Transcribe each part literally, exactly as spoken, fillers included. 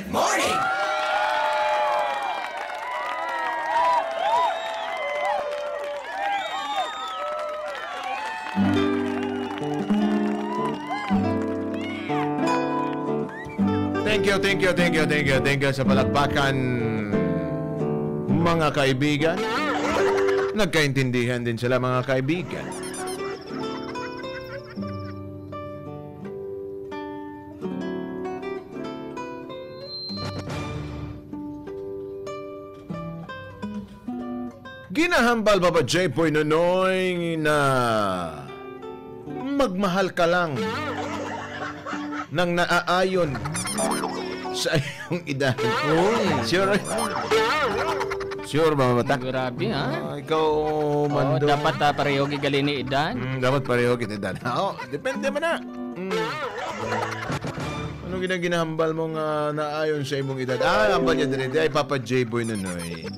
Morning! Thank you, thank you, thank you, thank you, thank you sa palakpakan, mga kaibigan. Nagkaintindihan din sila, mga kaibigan. Ginahambal, Papa J Boy Nonoy, na magmahal ka lang nang naaayon sa iyong edad. Uy. Sure? Sure ba, Mata? Grabe, ha? Ah, ikaw, Oo, Mando. Dapat, ah, pareho gigali ni edad. Mm, dapat pareho kita edad. Oo, depende man na. Mm. Ano gina-, ginahambal mo nga naayon sa imong edad? Ah, hambal niya diri, ay, Papa J Boy Nonoy.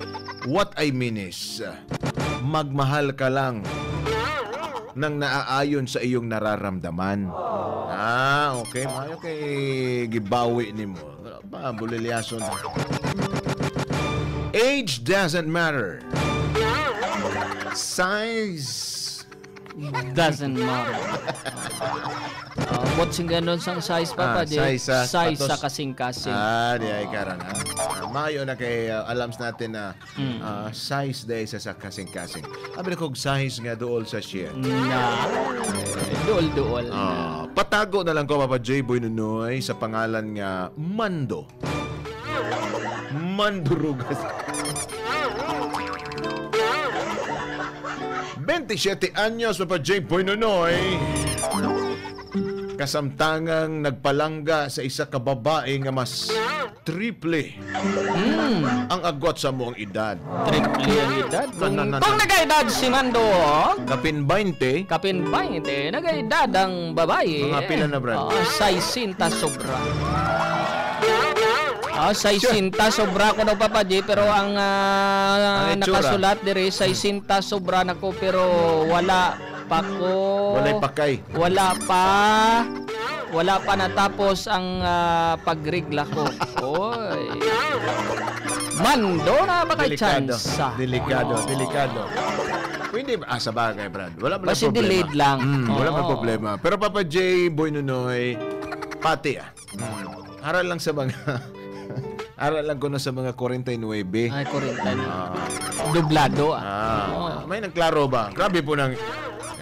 What I mean is, uh, magmahal ka lang nang naaayon sa iyong nararamdaman. Ah, okay. Maayo kay gibawi nimo. Wala pa, bulilyason. Age doesn't matter. Size Doesn't matter. Ah, but sing ganon sang size, Papa Ah, J, size sa size sa sapatos. Kasing-kasing. Ah, di ay Oo. karang, ha? Ah, maayo na kay, ah, alams natin na, Mm. ah, size day sa, sa kasing-kasing. Abi na kog size nga duol sa share. Na. Duol-duol na. Ah, patago na lang ko, Papa J Boy Nunoy, sa pangalan nga Mando. Mandurugas. Bente siyete anyos, Papa J Boy Nonoy. Kasamtangang nagpalangga sa isa ka babae nga mas triple Mm. ang agwat sa among edad. Triple ang edad. Kung, Na, na, na, kung na. nag-edad si Mando, Kapin baynte. kapin baynte, nag-edad ang babae. Mga pila na, Brad? Ah, sesenta sobra. Ah, sesenta sobra ko no, Papa J, pero ang, ah, Ang itsura. nakasulat diri, sesenta sobra na ko, pero wala pa ko. Walay pakay. Wala pa. Wala pa natapos ang, ah, pagregla ko. Oy. Mando na ba kay Delikado. tsansa? Delikado, Oo. delikado. Pwede ba? Ah, sa bagay, Brad. Wala man Basi problema. delayed lang. Mm, wala man Oo. problema. Pero Papa J, Boy Nonoy, pati, ah. Mm. Aral lang sa mga, aral lang ko na sa mga kwarenta y nuebe. Ay, kwarenta y nuebe. Ah. Dublado, ah. Ah, Oo. may nagklaro ba? Grabe po nang,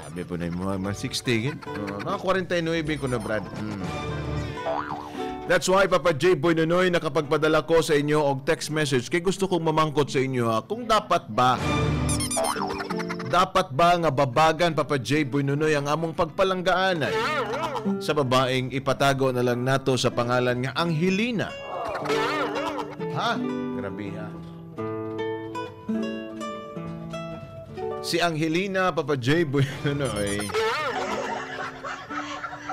grabe po na yung mga, mga sixty, eh. Ah, mga kwarenta y nuebe ko na, Brad. Mm. That's why, Papa J Boy Nonoy, nakapagpadala ko sa inyo og text message kay gusto kong mamangkot sa inyo, ha, kung dapat ba, dapat ba nga babagan, Papa J Boy Nonoy, ang among pagpalanggaanay sa babaeng ipatago na lang nato sa pangalan nga Angelina? Ha? Grabe, ha? Si Angelina, Papa J Boy Nonoy,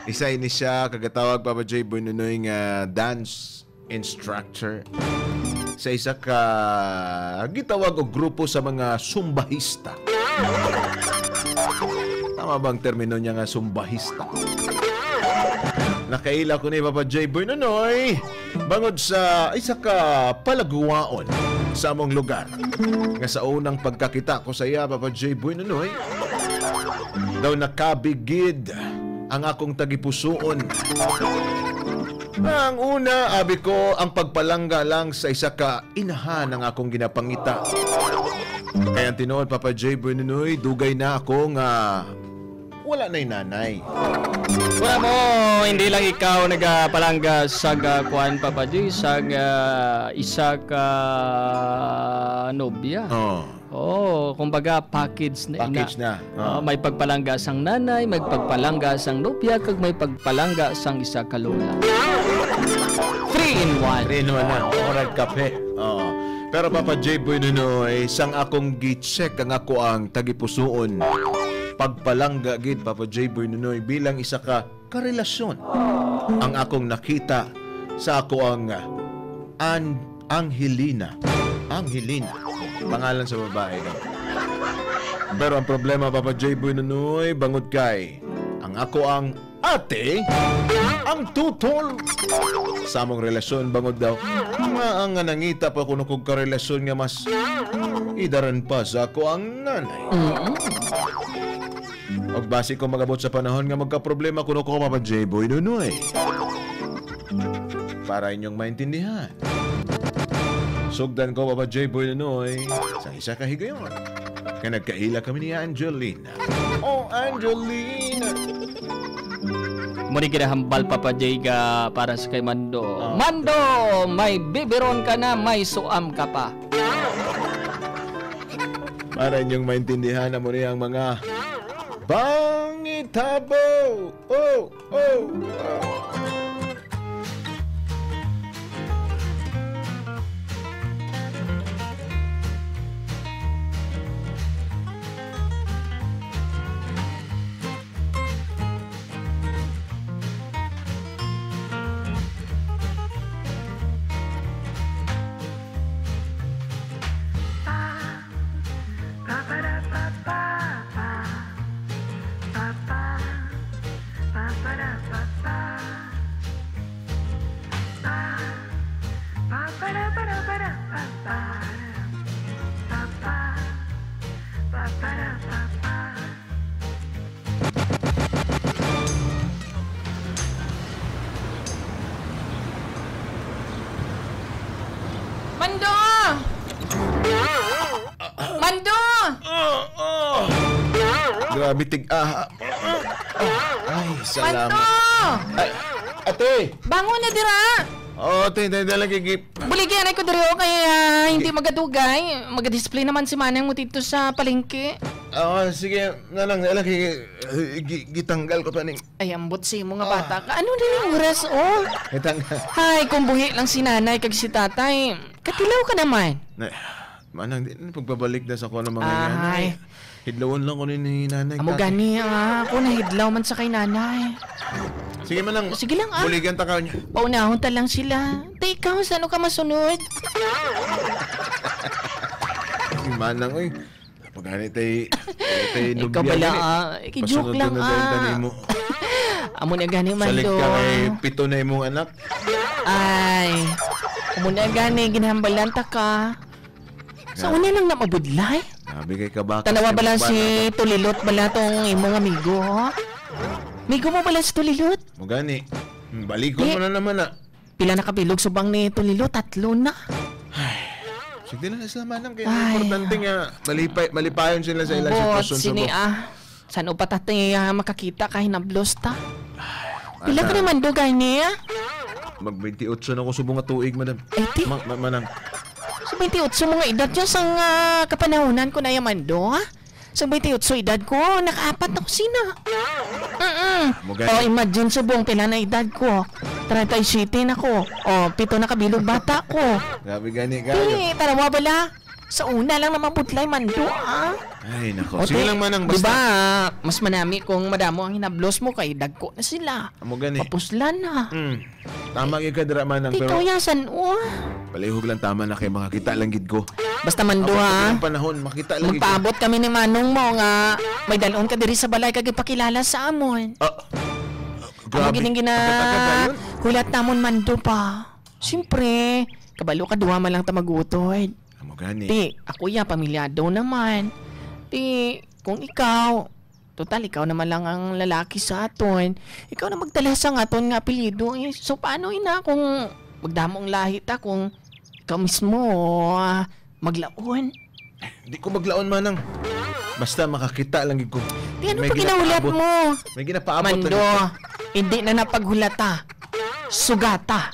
isa ini siya kagatawag, Papa J Boy Nonoy, nga dance instructor sa isa ka gitawag og grupo sa mga sumbahista. Tama bang termino niya nga sumbahista? Nakaila ko ni Papa J Boy Nonoy bangod sa isa ka palaguwaon sa among lugar nga sa unang pagkakita ko sa iya, Papa J Boy Nonoy, daw nakabigid ang akong tagipusoon. Ang una, abi ko, ang pagpalangga lang sa isa ka inahan ang akong ginapangita. Kay ang tinuod, Papa J Boy Nonoy, dugay na ako nga wala na'y nanay. Wala mo, hindi lang ikaw nagapalangga sa, ah, kuan, Papa J, sa, ah, isa ka nobya. Oh. Oo, kumbaga, package na ina. Package na. Ah, Ah. may pagpalangga sang nanay, may pagpalangga sang nobya, kag may pagpalangga sang isa ka lola. Three in one. Three in one na. Murag kape. Oo. Pero, Papa J Boy Nonoy, sang akong gi-check ang ako ang tagipusoon, pagpalangga gid, Papa J Boy Nonoy, bilang isa ka karelasyon ang akong nakita sa ako ang, ah, An-, Angelina. Angelina. Pangalan sa babae daw. Pero ang problema, Papa J Boy Nonoy, bangod kay ang ako ang Ate, ang tutol sa among relasyon bangod daw nga ang nga nangita pa kuno kog karelasyon nga mas idaran pa sa ako ang nanay. Mm. Og basi ko magabot sa panahon nga magkaproblema kuno ko, Papa J Boy Nunoy. Para inyong maintindihan, sugdan ko, Papa J Boy Nunoy, sa isa ka higayon nga nagkaila kami ni Angelina. Oh, Angelina! Muni ginahambal, Papa J, ga para sa kay Mando. Oh. Mando, may bibiron ka na, may suam ka pa. Para inyong maintindihan, amo ni ang mga bangitabo. Oh, oh, oh. Mando! Mando! Ah, ah. Grabe, tig-, ah, ah. Ay, salamat. Mando! Ay, ate! Bangon na dira! Oh, ate, dali, dali, gigi-, Buligi anay ko diri, oh, kay, ah, hindi magadugay. Magadisplay naman si Manang mo dito sa palengke. Ah, sige, nanang, dali, gigi-, gi-, gitanggal ko pa ning Ay, ambot sa imo nga Ah. bata ka. Ano na yung oras, oh? Itang Hay, kung buhi lang si nanay kag si tatay, katilaw ka naman. Na, manang, di na pagpabalik na sa kuwan ng mga Ay. yan, eh. Hidlawon lang ko ni, ni nanay, Amo tatay. gani, ah. Ako nahidlaw man sa kay nanay. Sige, manang. Sige lang, ah. Buligan ta ka niya. Paunahon ta lang sila. Te, ikaw, saan ka masunod? Si manang, oy. Pagani tay, tay Ikaw nubya bala, gani. ah. Iki-joke Pasunod lang, ka na dahil ah. kanimo. Amo na gani, Salig Mando. ka kay pito na imong anak. Ay. Amo na gani, ginhambalan ta ka. Sa Grabe. una lang na mabudlay. Grabe kay kabakas Tanawa kay bala mga si bata. Tulilot bala tong imong amigo, ha? Amigo mo bala si Tulilot? Mo gani. Hmm, balikon Di- mo na naman, ah. Pila na ka bilog subong ni Tulilo? Tatlo na. Sige lang, sila manang, kaya Ay. importante nga malipay, malipayon sila sa ilang Ambot, sitwasyon sa sini, buhay. ah. San-o pa ta ti, ah, makakita ka hinablos ta? Pila ka Manang. naman dugay niya? Mag twenty-eight na ko subong nga tuig, madam. Ay, ti. Ma-, ma-, manang. Sa twenty-eight mo nga edad niya, sang, ah, kapanahonan ko na yung mando, ha? Sa twenty-eight edad ko, nakaapat na ko sina. Mm-mm. Mo gani. O, imagine, subong, pila na edad ko. Treinta y siete na ko. O, pito na kabilog bata ko. Grabe gani kayo. Di, tanawa bala. Sa una lang naman budlay, mando, ah. Ay, nako. O, Sige ti, lang, manang, di basta. ba, mas manami kung madamo ang hinablos mo kay dagko na sila. Amo gani. Mapuslan na. Mm. Tama gyud ka dira, manang, Di pero kauyasan, oh. palihog lang, tama na kay makakita lang gid ko. Basta, mando, Abot ha. ang panahon, makita lang gid ko. Magpaabot kami ni manong mo nga may dalon ka diri sa balay kag ipakilala sa amon. Ah, Amo grabe. gid ang gina-, Agad-agad na yun. hulat namon, mando, pa. Siyempre, kabalo ka, duha man lang ta mag-utod. Amo gani. Ti, ako ya, pamilyado naman. Ti, kung ikaw, total, ikaw naman lang ang lalaki sa aton. Ikaw na magdala sa aton nga apelyido. Eh, so, paano ina kung magdamo ang lahi ta kung ikaw mismo, ah, maglaon? Di ko maglaon, manang. Basta makakita lang gid ko. Di, ano May pa ginahulat ginapaabot. mo? May ginapaabot lang Mando, gid ko. hindi na napaghulata. Sugata.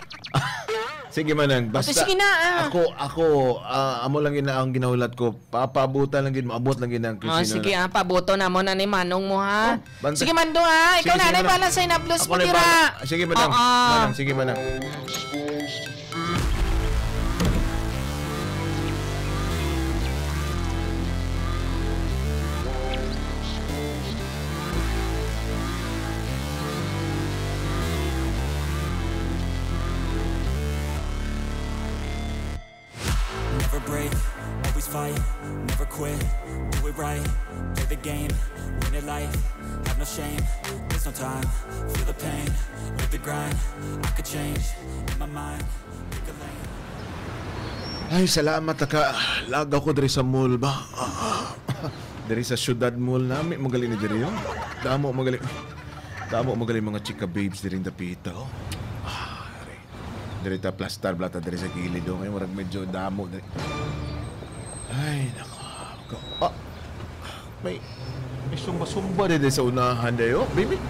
Sige, manang. O, Basta sige na, ah. ako, ako, ah, amo lang gina-, ang ginahulat ko. Pa-, paabutan lang gid, maabot lang gid ang Oh, kusina sige, na. ah, paabuto na mo na ni manong mo, ha? Oh, banta-, Sige, Mando, ha? Ikaw Sige, na, sige, anay manang. bala sa inablos Ako mo na dira. bala. Sige, manang. Oo. Manang, sige, manang. Never break, Always fight, never quit, do it right. Play the game, win it life. Have no shame, there's no time. Feel the pain, live the grind. I could change, in my mind, pick a lane. Ay, salamat, naka lagaw ko diri sa mall ba? Diri sa syudad mall nami, magaling ni diri, oh. Damo magaling. Damo magaling mga chika babes diri dapita, oh. Ah, ari. Diri ta plastar blata diri sa kilid, oh. Ngayon, murag medyo damo diri. Ay, nako. Ah, may, may sumba-sumba diri sa unahan, dayo. Baby,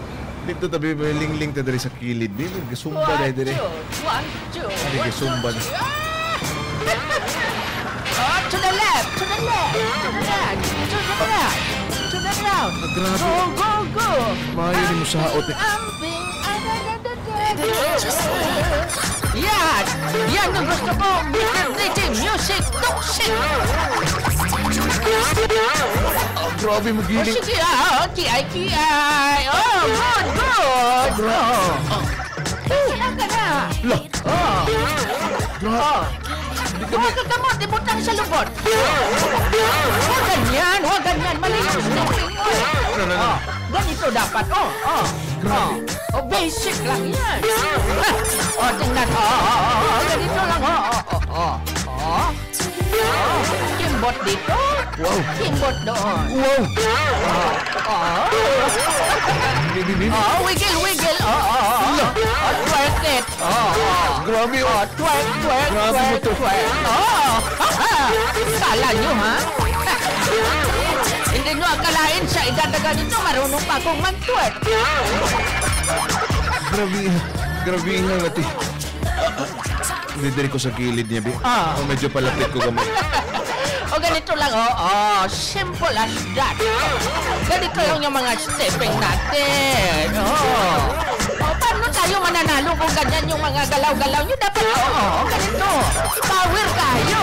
dito tabi may lingling ta diri sa kilid, baby. Gasumba na diri. One, two, one, two, Ay, one, gasumba two, na. Three. Ah! Oh, to the left, to the left, to the right, to the left, to the right. Ah, grabe. Go, go, go. Maayo ni mo sa haot, eh. Amping, amping, ah, da, da, da, da, da. Yan! Yan ang gusto ko! Mister D J Music Toxic! Ah, grabe, O, magiling. Sige, ah, oh, kiay, kiay. Oh, good, good. Oh. Kiay ka na. Lo. Oh. Gra- Oh. Hindi kami Huwag ka kamot, ibutang sa lubot. Huwag ganyan, huwag ganyan. Mali yung stepping mo. No, no, no. Oh, ganito dapat. Oh, oh. Grabe. Oh, oh, basic lang yan. Oh, tingnan. Oh, oh, oh, oh, ganito lang. Oh, oh, oh, oh. Oh. Oh, kimbot dito. Wow. Kimbot doon. Wow. Oh. Oh. Baby, baby. Oh, wiggle, wiggle. Oh, oh, oh, oh. Oh, twerk it. Oh, oh. Grabe, oh. Oh, twerk, twerk, Grabe mo twerk, to. Twerk. Oh. Kala nyo, ha? Hindi nyo akalain sa edad na ganito, marunong pa akong mag-twerk. Grabe, grabe nga, Mati. Didiri ko sa kilid niya, bi. Ah. Oh, medyo palapit ko gamay. O, ganito lang, oh, oh, simple as that. Ganito lang yung mga stepping natin. Oh. Oh, paano tayo mananalo kung ganyan yung mga galaw-galaw nyo? Dapat, oh, oh, ganito. Power tayo.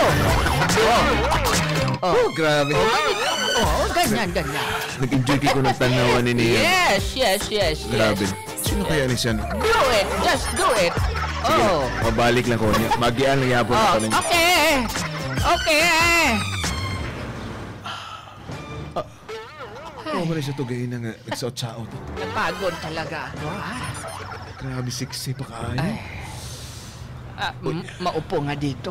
Oh. Oh. Oh, grabe. Oh, ganito. Oh, ganyan, ganyan. Nag-enjoy kayo ko ng tanawan ni Nia. Yes, yes, yes, yes. Grabe. Sino kaya ni siya, no? Do it. Just do it. Sige, Oh. mabalik lang ko niya. Magian lang yapon Oh, ako ninyo. Okay. Okay. Ah, ano ba na siya to, gay na nga, nagsaot-saot? Napagod talaga ako, ha? Grabe, sexy pa kaayo. Ay. Ah, Uy. m- maupo nga dito.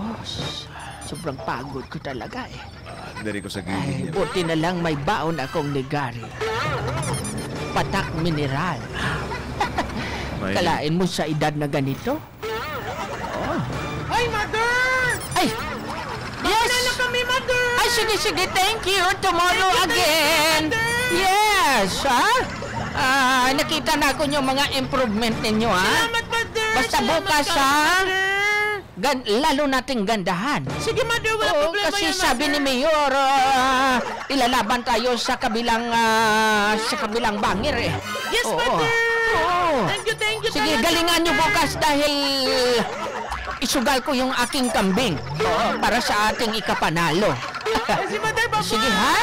Sobrang pagod ko talaga, eh. Ah, diri ko sa gilid Ay, niya. Buti na lang may baon akong nigari. Patak mineral. May Kalain mo sa edad na ganito? Oh. Ay, mother! Ay! Yes! Wala na kami, mother! Ay, sige, sige. Thank you. Tomorrow Thank you, thank you, again. Mother! Yes, ha? Ah, nakita na ako yung mga improvement ninyo, ha? Salamat, mother! Basta Salamat bukas, ka, ha? Mother! Gan-, lalo nating gandahan. Sige, mother, wala Oo, problema kasi yan, sabi ni mother. Mayor, ah, ilalaban tayo sa kabilang, ah, sa kabilang bangir, eh. Yes, Oo. Mother. Oo. Thank you, thank you Sige, talaga, galingan niyo mother. Bukas dahil isugal ko yung aking kambing. Oo, para sa ating ikapanalo. Yes, mother, bye-bye. Sige, ha?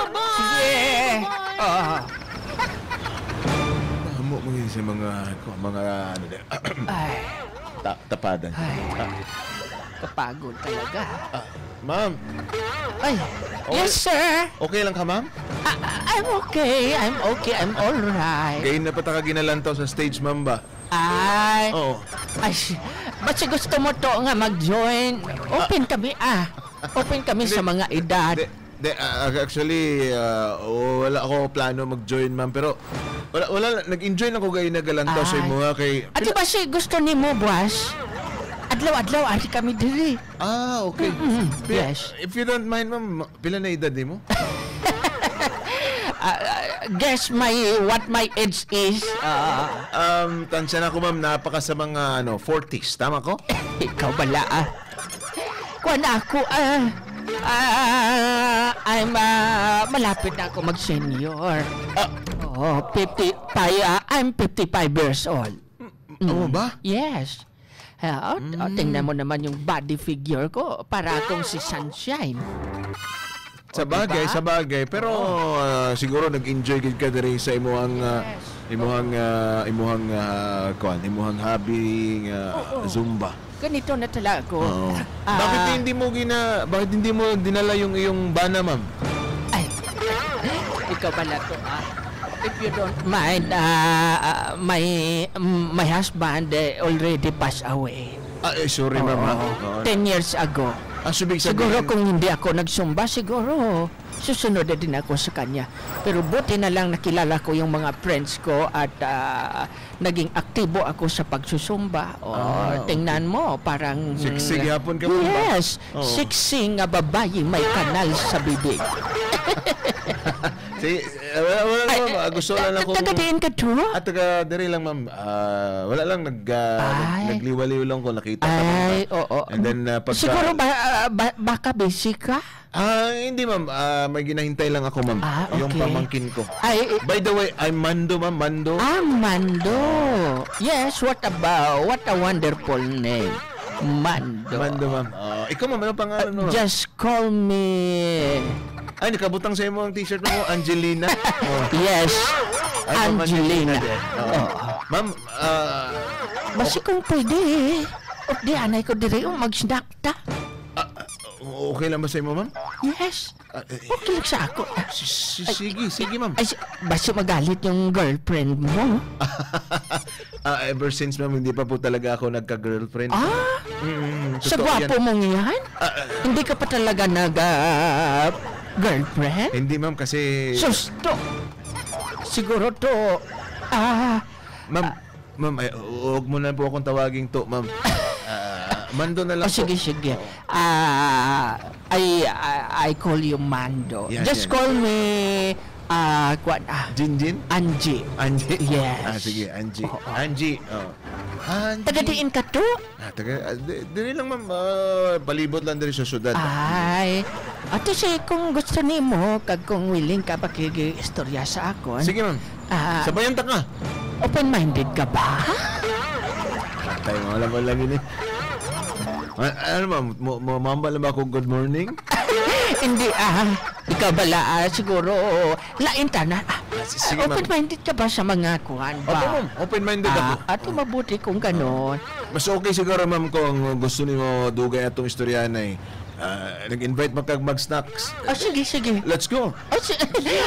Bye-bye. Sige. Bye-bye. Oo. Amo mo yun sa mga, mga, ano, Ay. Ta-, tapadan. Ay. Ah. Kapagod talaga. Ah, ma'am. Ay, Okay. Yes, sir. Okay lang ka, ma'am? Ah, ah, I'm okay. I'm okay. I'm all right. Kaya na pa ta ka ginalantaw sa stage, ma'am, ba? Ay. Oo. Ay, si- ba't si gusto mo to nga mag-join? Open kami, ah. Open kami sa Hindi. mga edad. Hindi. Di, ah, actually, ah, wala ako plano mag-join, ma'am, pero wala, wala, nag-enjoy lang ko gay nagalantaw sa Ay. Imo, ha, kay Ati ba si gusto nimo, buwas? Adlaw-adlaw, ari kami diri. Ah, okay. Mm-mm. Pi-, Yes. If you don't mind, ma'am, pila na edad nimo? Ah, ah, guess my, what my age is. Ah. Um, tansya na ako, ma'am, napaka sa mga, ano, forties. Tama ko? Ikaw bala, ah. Kuwan ako, ah, ah, I'm, ah, malapit na ako mag-senior. Ah. Oo, fifty-five, ah, I'm fifty-five years old. Mm. Oo ba? Yes. Ah, oh, Mm. tingnan mo naman yung body figure ko. Para akong si Sunshine. Sa O, bagay, diba? sa bagay. Pero, Oo. ah, siguro nag-enjoy gid ka diri sa imuhang, ah, Yes. imuhang, ah, imuhang, ah, kuwan, imuhang hobby nga Oo. Zumba. Ganito na talaga ako. Oo. Ah. Bakit hindi mo gina-, bakit hindi mo dinala yung iyong bana, ma'am? Ay, ikaw pala to, ah. If you don't mind, ah, ah, my, mm, my husband, eh, already passed away. Ah, eh, sorry, ma'am, ha? Oo. Oo. Ten years ago. Ah, so, ibig Siguro sabihin kung hindi ako nagsumba, siguro susunod na din ako sa kanya. Pero buti na lang nakilala ko yung mga friends ko at, ah, naging aktibo ako sa pagsusumba. O, Ah, okay. Tingnan mo, parang Sexy gihapon ka, ma'am, ba? Yes, Oo. sexy nga babayi may kanal sa bibig. Si, eh, wala, wala Ay, lang, ma'am. Ah, gusto lang ako taga diin ka to? Ah, taga diri lang, ma'am. Ah, wala lang, nag-, ah, nag-, Ay. nagliwaliw lang ko, nakita ka, ma'am, Ay, ba? Oo. And then, ah, pagka Siguro ba, ah, ba-, baka busy ka? Ah, hindi, ma'am. Ah, may ginahintay lang ako, ma'am. Ah, Yung okay. pamangkin ko. Ay, i- By the way, I'm Mando, ma'am. Mando. Ah, Mando. Yes, what about, what a wonderful name. Mando. Mando, ma'am. Ah, ikaw, ma'am, ano pangalan mo, ma'am? Just call me Ay, nakabutang sa imo ang t-shirt mo, Angelina. Oh. Yes. Ay, ma'am, Angelina. Angelina din. Oo. Oo. Ma'am, ah, Basi okay. kung pwede, eh. O, di anay ko diri, oh, mag-snack ta. Ah, ah, okay lang ba sa imo, ma'am? Yes. Ah, eh, Okay lang sa ako. si-, si-, Ay, sige, sige, ma'am. Ay, si-, basi magalit yung girlfriend mo. Ah, ever since, ma'am, hindi pa po talaga ako nagka-girlfriend. Ah? Mm, Sa totoo gwapo yan. mo niyan? Ah, ah. Hindi ka pa talaga nag, ah, girlfriend? Hindi, ma'am, kasi Susto! Siguro to, ah, Ma'am, ah, ma'am, ay, huwag mo na po akong tawaging to, ma'am. Ah, Mando na lang Oh, sige, po. sige. Oo. Ah, I, I, I call you Mando. Yan, Just yan. call me, ah, kuwan, ah, Jinjin? Angie. Angie? Yes. Ah, sige, Angie. Oo. Angie, oh. Angie. Taga diin ka to? Ah, taga, ah, di-, diri lang, ma'am. Ah, palibot lang diri sa syudad. Ay. Ato si, kung gusto nimo, kag kung willing ka pakig-istorya sa akon. Sige, ma'am. Ah. Sabayan ta ka. Open-minded ka ba? Patay mo, alam mo lang yun eh. Ah, ano, ma'am? Mo, mo, mambal na ba ako, "Good morning"? Hindi, ah. Ikaw bala, ah, siguro, lain tanan. Ah, Ah, s-, sige, ma'am. Open-minded ka ba sa mga kuwan ba? Opo, ma'am. Open-minded Ah, ako. ato mabuti kung ganon. Mas okay siguro, ma'am, kung gusto nimo dugay atong istoryahan ay, ah, nag-invite man kag mag-snacks. Ah, sige, sige. Let's go. Ah, si-,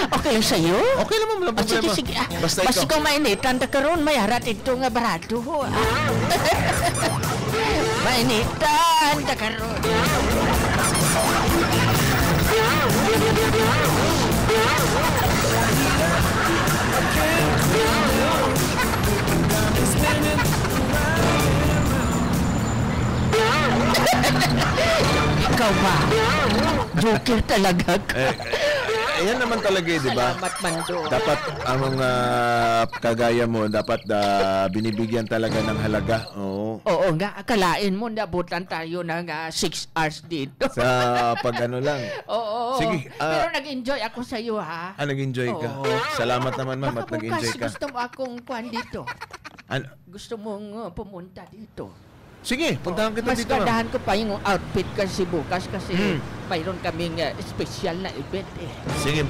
okay lang sa'yo? Okay lang, ma'am. Walang Ah, sige, problema. sige. Ah, basta basta ikaw. kung mainitan ta karon, may harat ito nga barado. Mainitan ta karon. Ikaw ba? Joker talaga ka. Eh, eh, ayan naman talaga eh, di ba? Salamat, Mando. Dapat ang mga kagaya mo, dapat, ah, binibigyan talaga ng halaga. Oo. Oo nga, akalain mo, naabutan tayo ng, ah, six hours dito. Sa pag-ano lang. Oo. Sige, ah, Pero nag-enjoy ako sa iyo, ha? Ah, nag-enjoy ka. Oo. Salamat naman, ma'am, Baka at nag-enjoy bukas ka. gusto mo akong kuwan dito. An- Gusto mong, uh, pumunta dito? Sige, puntahan Oo. kita Mas dito, ma'am. ganahan ko pa yung outfit kasi bukas kasi Hmm. mayroon kaming, uh, special na event, eh. Sige,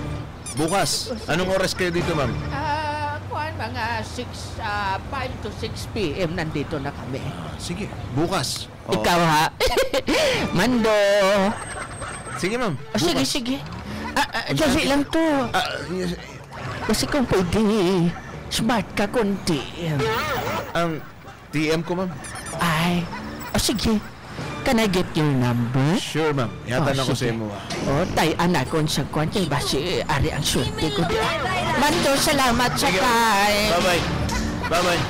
bukas. Oh, sige. Anong oras kayo dito, ma'am? Ah, kuwan, mga six, ah, five to six P M nandito na kami. Ah, sige, bukas. Oo. Ikaw, ha? Mando. Sige, ma'am. Oh, sige, Bukas. sige. Ah, ah, Ang dali dami. lang to. Ah, yes. Kasi kung pwede, smart ka konti. Ang T M ko, ma'am. Ay. Oh, sige. Can I get your number? Sure, ma'am. Ihatag Oh, na ko sa sige. imo, ah. Oh, tay, anak ko sa kwan, kay basi, eh, ari ang swerte ko di. Mando, salamat sa Sige. time. Bye-bye. Bye-bye.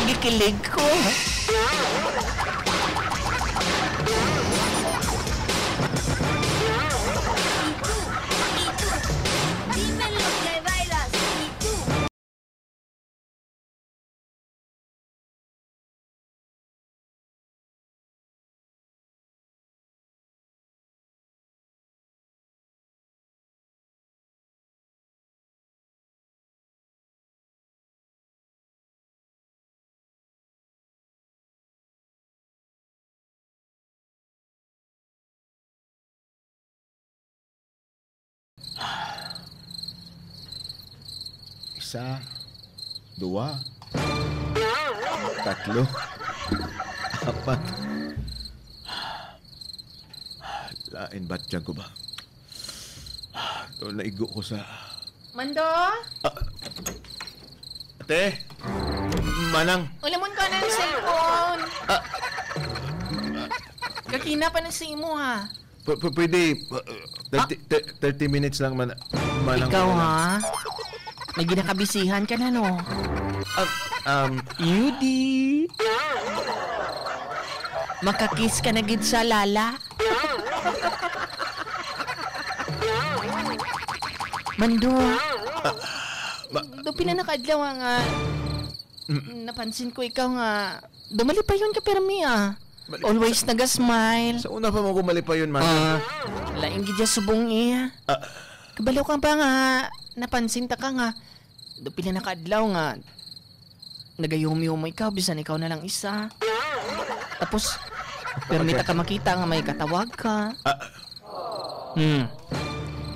Gikilig ko. Isa, dua, tatlo, apat. Tain batyan ko ba? Ito, naigo ko sa Mando? Ah, ate? Manang? Ulamon ko na ang cellphone. Ah. Kakina pa na sa imo, ha? P-, p-, pwede, uh, thirty, Ah. thir-, thirty minutes lang, man-, manang Ikaw, wala. Ha? May ginakabisihan ka na, no? Ah, um, Yudi. Makakiss ka na gid sa Lala. Mando. Ah, ma- Do pila na ka adlaw nga Mm. napansin ko ikaw nga dumalipayon ka pirmi, ah. Mali- Always naga-smile. Sa una pa mo ko malipayon, man. Ah, lain gid siya subong iya. Ah. Kabalo ka ba nga napansin ta ka nga do pila na ka adlaw nga nagayumoy-yumoy ikaw, bisan ikaw na lang isa. Tapos, pirmi ta ka makita nga may katawag ka. Ah. Hmm.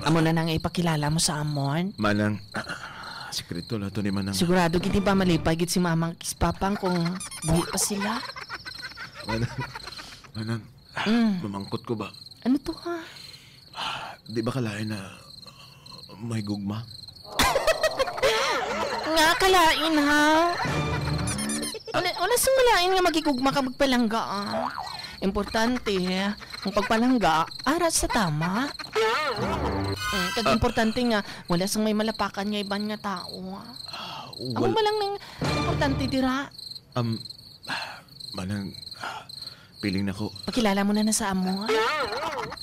Amo na nang ipakilala mo sa amon? Manang, ah, sikreto na to ni Manang. Sigurado gid ba malipay gid si Mamang kis Papang kung buhi pa sila? Manang, Manang, Mm. mamangkot ko ba? Ano to, ha? Di ba kalain na may gugma? Nga kalain, ha? Wala, wala sing malain nga magigugma ka magpalangga, ah. Importante, ang pagpalangga, ara sa tama. Mm, kag Ah. importante nga, wala sang may malapakan nga iban nga tao, ah. Ah, Amo wal- man lang nang importante dira. Um, manang, ah, piling nako. Pakilala mo na na sa amo, ah.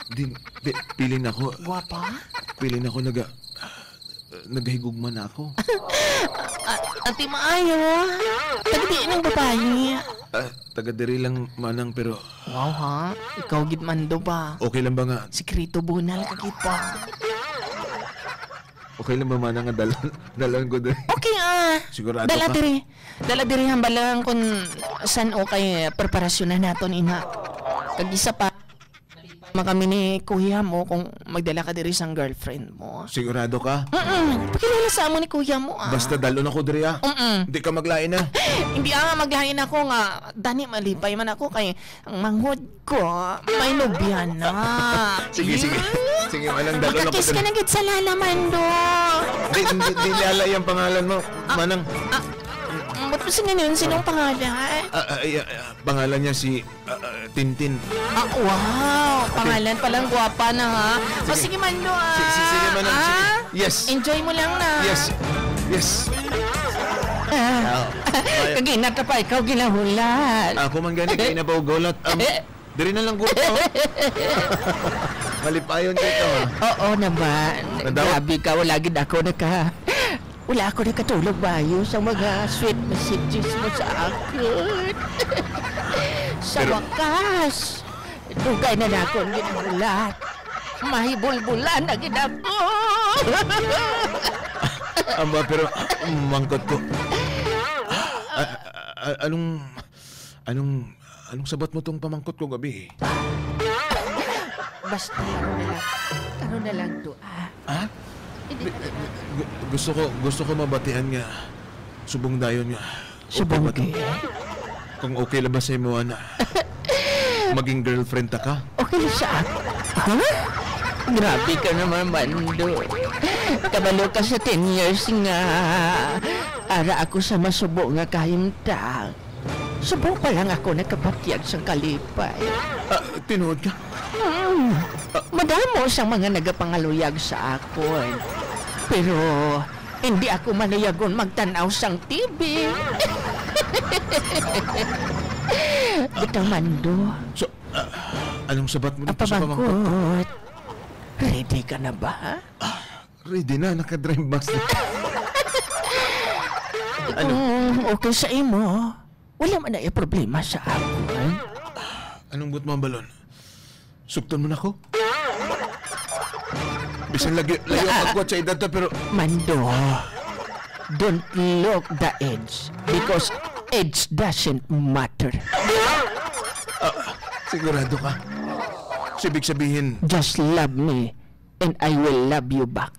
Di, pi-, piling nako. Guwapa? Piling nako naga-, nagahigugma na ako. A-, ati maayo, ah. Taga diin ang babayi? Ah, taga diri lang, manang, pero Wow, ha? Ikaw gid, Mando, ba? Okay lang ba nga? Sikreto, bunal ka gid, ba? Okay lang ba, manang, nga dalan, dalan ko diri? Okay, ah. Sigurado Dala ka? diri. Dala diri, hambal lang kung san-o kay preparasyonan naton, ina. Kag isa pa, man kami ni kuya mo kung magdala ka diri sang girlfriend mo. Sigurado ka? Mm-mm. Pakilala sa amo ni kuya mo, ah. Basta dalon ako diri, ah. Mm-mm. Di ka maglain, ah. Hindi, ah, maglain ako nga. Dani, malipay man ako kay ang manghod ko, may nobya na. Sige, sige. Sige, manang, dalon ako Makakiss ka diri. na gid sa Lala, Mando. Di, di, di niya alam yung pangalan mo, Ah, manang. ah, mm, ba't mo singayon? Sinong pangalan? Ah, ah, ay, ah, ah, pangalan niya si, ah, ah, Tintin. Ah, wow! Pangalan pa lang, gwapa na, ha? O, Sige. sige, Mando, ah. Si-, si-, sige, manang, sige. Ah? Yes. Enjoy mo lang na. Yes. Yes. Ah. Wow. Kagina ka pa, ikaw ginahulat. Ako man gani, kay napahugulat. Um, Eh. Diri na lang guro, oh. Malipayon ka ito, ha? Oo naman. Nadaw- Grabe ka, wala gid ako naka-, wala ako nakatulog maayo sa mga sweet messages mo sa akon. Sa Pero wakas, dugay na na akong ginahulat. Mahibulbulan na gid ako. Amba, pero mangkot ko. A-, a-, anong, anong, anong sabat mo tong pamangkot ko gabi? Basta, karon na lang. Karon na lang to, ah. Ha? Hindi Gu-, na lang. gu-, gusto ko, gusto ko mabatian nga subong dayon nga. Subong Okay ba to? Kay? Kung okay lang ba sa imo, ana? Maging girlfriend ta ka? Okay sa ak-, ha? Grabe ka naman, Mando. Kabalo ka sa ten years nga ara ako sa masubo nga kahimtang. Subong pa lang ako nakabatyag sang kalipay. Ah, tinuod ka? Hmm. Madamo sang mga nagapangaluyag sa akon. Pero hindi ako maluyagon magtan-aw sang T V. Bitaw, Mando. So, ah, anong sabat mo Ang dito sa pamangkot? Pamangkot, ready ka na ba? Ah, ready na, naka-drive box na. Ano? Kung okay sa imo, wala man na problema sa akon. Anong buot mo ang balon? Sugton mo na ko? Bisan lagi, layo ang Ah. agwat sa edad ta, pero Mando, don't look the age because age doesn't matter. Ah, sigurado ka? So, ibig sabihin Just love me and I will love you back.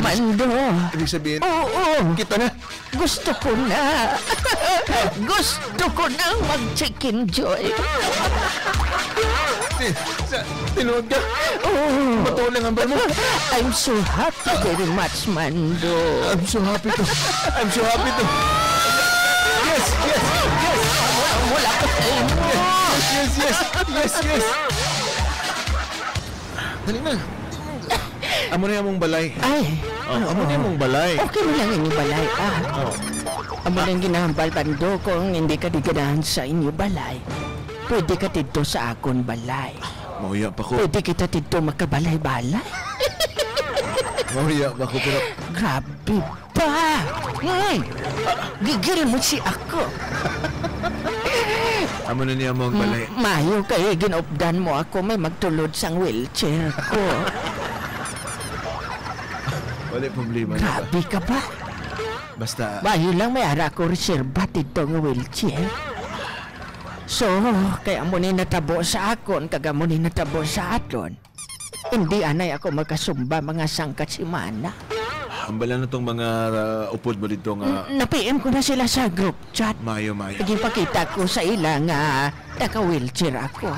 Mando. Ibig sabihin, Oo. kita na. Gusto ko na. Gusto ko na mag-chicken joy. Sa, tinuod ka? Oh. Bato lang ang mo. I'm so happy very much, Mando. I'm so happy to. I'm so happy to. Yes, yes, yes. Wala ko sa imo. Yes, yes, yes. Yes, yes. Dali na. Amo na yung mong balay. Ay. Oh, amo na yung mong balay. Okay mo lang yung balay, ah. Oh. Amo lang ginahambal, Mando, kung hindi ka di ganahan sa inyo balay. Pwede ka dito sa akon balay. Mauya pa ko. Pwede kita dito makabalay-balay. Mauya pa ko, pero Grabe ba? Hmm. Gigil mo si ako. Amo na niya mo ang balay. M-, mayo kay ginupdan mo ako, may magtulod sang wheelchair ko. Wala problema na ba? Grabe ka ba? Basta Mayo lang may ara ko reserba dito nga wheelchair. So, kay amo ni natabo sa akon, kag amo ni natabo sa aton. Hindi anay ako makasumba mga sangka semana. Hambalan na tong mga, uh, upod mo dito nga N-, na-P M ko na sila sa group chat. Mayo, mayo. Ipakita ko sa ila nga naka-wheelchair ako.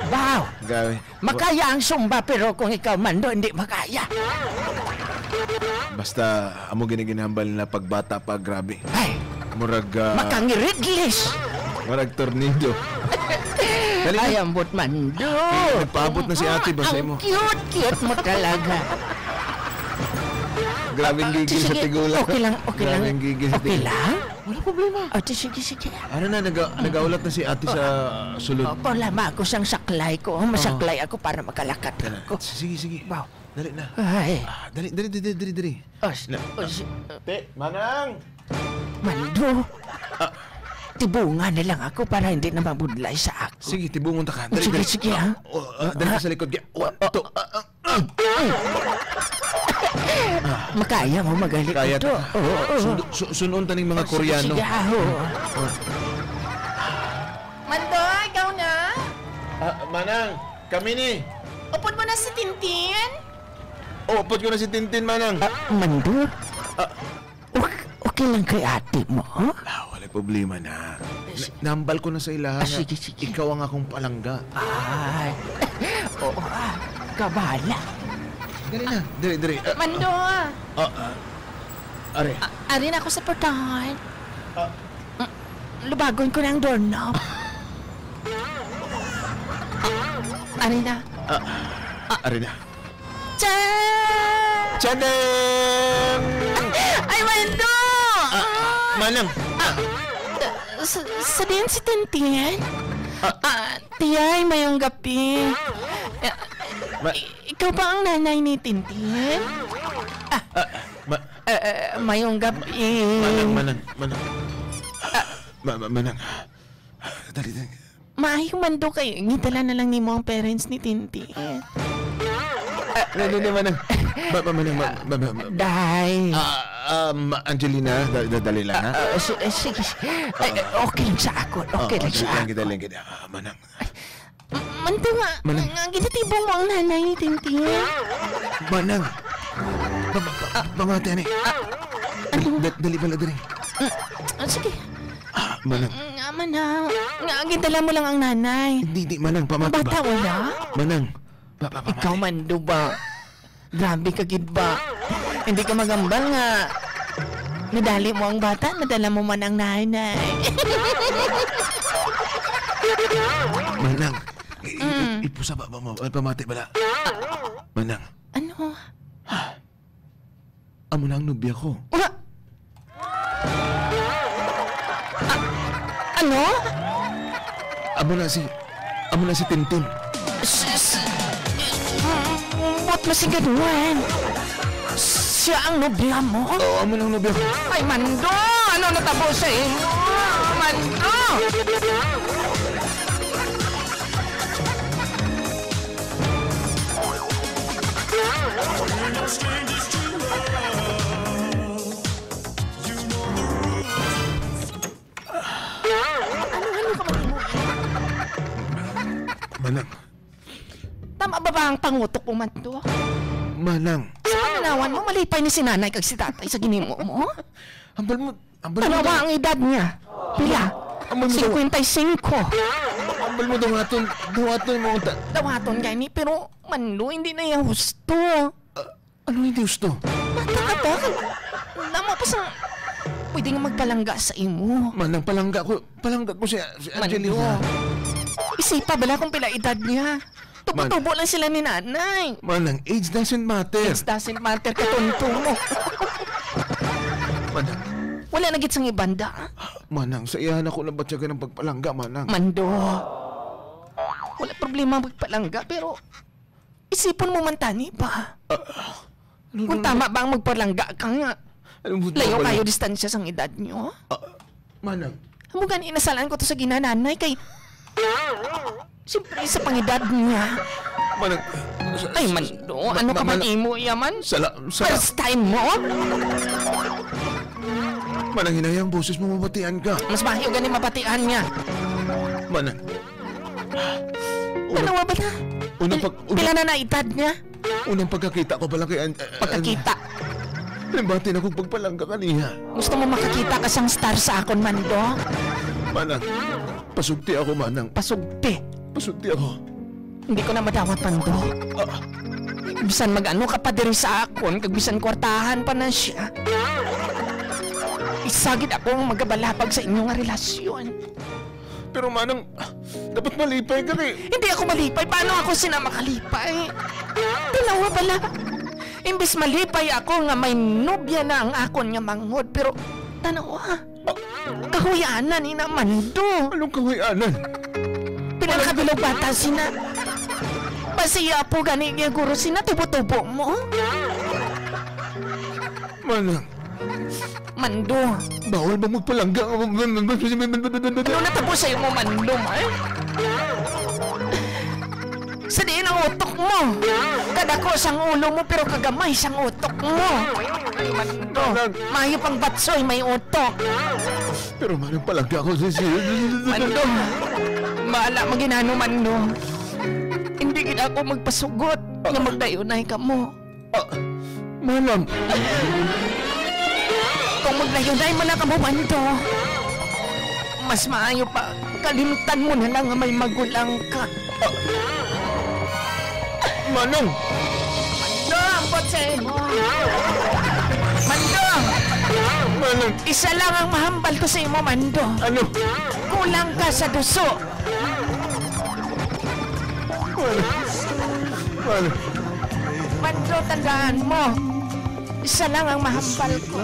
Baw! Gawi. Makaya ang sumba, pero kung ikaw, Mando, hindi makaya. Basta, amo gini ginahambal nila pagbata pa, grabe. Ay! Murag, ah, Makangiridlis! Murag tornado. Dali na. Ay, ambot, Mando. Eh, nagpaabot na si ate ba sa imo? Ang cute-cute mo talaga. Grabing gigil sa tigulang. Sige, okay lang, okay lang. Grabing gigil sa tigulang. Okay lang? Wala problema. Ate, sige, sige. Ano na, naga-, nagaulat na si ate sa sulod. Oh, paulama ako sang saklay ko. Masaklay ako para makalakat ako. Sige, sige. Wow. Dali na. Ay. Ah, dali, dali, dali, dali, dali. Oh, s-, Na- oh, s-, Te, Manang! Mando, Ah. tibungan na lang ako para hindi na mabudlay sa ako. Sige, tibungon ta ka. Dali, Sige, dali. sige, ha? Oh, ah, dali ka sa likod. Gi-, oh, Ah, to. ah, ah, ah. Makaya mo magalit Kaya ito. ta. Oo, oo. Sundo-, su-, sunon ta ning mga Oh, sige, Koreano. sige, ah, oo. Ah. Mando, ikaw na? Ah, Manang, kami ni. Upod mo na si Tintin? Oh, upod ko na si Tintin, Manang. Ah, Mando? Ah. Ok-, okay lang kay ate mo? Ah, wala problema na. Eh, si- Na-, nambal ko na sa ilaha Ah, nga sige, sige. ikaw ang akong palangga. Ay. Oo, ah. Kabala. Dali na. Dali, dali. Ah, Mando, ah. Ah, ah. Are. A-, ari na ako sa portahan. Ah. Mm, lubagon ko na ang doorknob. Ari na. Ah, are na. Chan! Chaneng! Ay, Mando! Ah, Manang. Ah, sa, sa din si Tintin? Ah. Ah, Tiyay, mayong gabi. Ah, Ma- i-, ikaw ba ang nanay ni Tintin? Ah, Ah, ma- ah, ah, mayong gabi. Manang, Manang, Manang. Ah. Ma-, ma-, Manang. Dali, dali. Maayo, Mando, kay ngitala na lang nimo ang parents ni Tintin. Hindi, hindi, Manang. Ba, ba, Manang, ba, ba, ba, ba. Day. Ah, um, Angelina, da-, da-, dali lang, ha? Ah, ah, si-, eh, sige, sige. Ay, eh, okay lang sa ako. Okay lang sa ako. Dali lang, dali lang. Ah, Manang. M-, Mando nga, Manang. Nga ginatibong mo ang nanay ni Tintin. Manang. Ba, ba, ba, pamati, ani. Ah, ano? Da-, dali pala, dali. Mm, ah, sige. Ah, Manang. Mm, nga, Manang. Nga, gintala mo lang ang nanay. Hindi, di, Manang, pamati ba? Bata, wala? Manang. Pa, pa, pa, Ikaw, Mando ba? Grabe ka gid ba? Hindi ka magambal nga nadali mo ang bata, nadala mo man ang nanay. Manang, i-, i-, Mm. Ipusa ba, ba, ba, pamati bala. Manang. Ano? Amo na ang nobya ko. Wa-, A-, ano? Amo na si, amo na si Tintin. S-, s-, mm, ba't masigaduhan? Siya ang nobya mo? Oo, amo na ang nobya ko. Ay, Mando! Ano natabo sa imo? Mando! Ano, ano ka man mo? Manang. Tama ba, ba ang pangutok mo, Mando? Manang. Sa pananawan mo, malipay ni si nanay kag si tatay sa ginimo mo? Hambal mo, hambal mo Tanawa na. Ang edad niya. Pila? Hambal mo daw. Cincuenta y cinco. Bal mo dawaton, dawaton mo ta- Dawaton gani, pero, Mando, hindi na yan husto. Ah, ano hindi husto? Bata ka pa? Namo pa sa pwede nga magpalangga sa imo. Manang, palangga ko, palangga ko si, si Mando, Angelina. Isipa bala kung pila edad niya. Tubo-tubo lang sila ni nanay. Manang, age doesn't matter. Age doesn't matter, katonto mo. Manang. Wala na gid sang ibanda. Manang, sa iya na ko nabatyagan ang pagpalangga, Manang. Mando. Wala problema ang pagpalangga, pero isipon mo man tani ba? Ah, ano, kung ano, tama ba ang magpalangga ka nga? Ano mo layo ba kayo distansya sang edad nyo? Ah, Manang. Amo gani, nasalaan ko to sa ginananay kay siyempre sa pangedad niya. Manang, sa- Ay, sa- Mando, ma- ano ma- ka man Manang, imo, yaman? Sala-, sala- First time mo? Manang, hinay ang boses mo, mabatian ka. Mas mayo gani mabatian niya. Manang. Una- Ano ba na? Una pag- Pila na na edad niya? Unang pagkakita ko pala kay An-, An-, pagkakita. Limbati na kong pagpalangga kaniya. Gusto mo makakita ka sang star sa akon, Mando? Manang, pasugti ako, Manang. Pasugti? Pasugti ako. Hindi ko na madawat, Mando. Ah. Bisan mag-ano ka pa diri sa akon, kag bisan kwartahan pa na siya. Isa gid ako ang magabalapag sa inyo nga relasyon. Pero, Manang, dapat malipay ka kay... Hindi ako malipay. Paano ako sina makalipay? Tanawa bala. Imbis malipay ako nga may nobya na ang akon nga manghod, pero tanawa. Kahuy-anan ina, Mando. Anong kahuy-anan? Pinakabilog bata sina. Basi apo gani niya guro sina tubo-tubo mo. Manang, Mando. Bawal ba magpalangga? Ano natabo sa imo, Mando, ay? Sa diin ang utok mo? Kadako sang ulo mo, pero kagamay sang utok mo. Ay, Mando. Manang. Mayo pang batsoy, may utok. Pero manang palangga ko si, si Mando. Bahala maginano, Mando. Hindi gid ako magpasugot nga magdayunay kamo. Ah, manang. Kung maglayunay man na kamo, Mando, mas maayo pa, kalimtan mo na lang nga may magulang ka. Ah, manang. Mando, ambot sa imo. Mando! Manang. Isa lang ang mahambal ko sa imo, Mando. Ano? Kulang ka sa duso. Manang. Manang. Mando, tandaan mo, isa lang ang mahambal ko.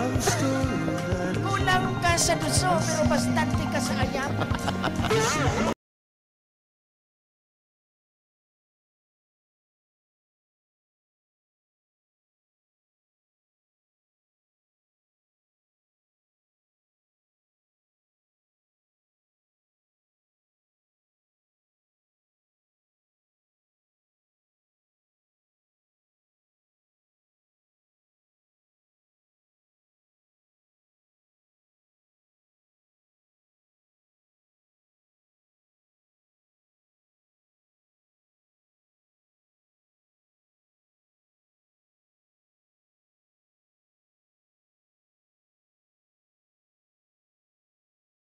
Kulang ka sa duso, pero bastante ka sa ayam.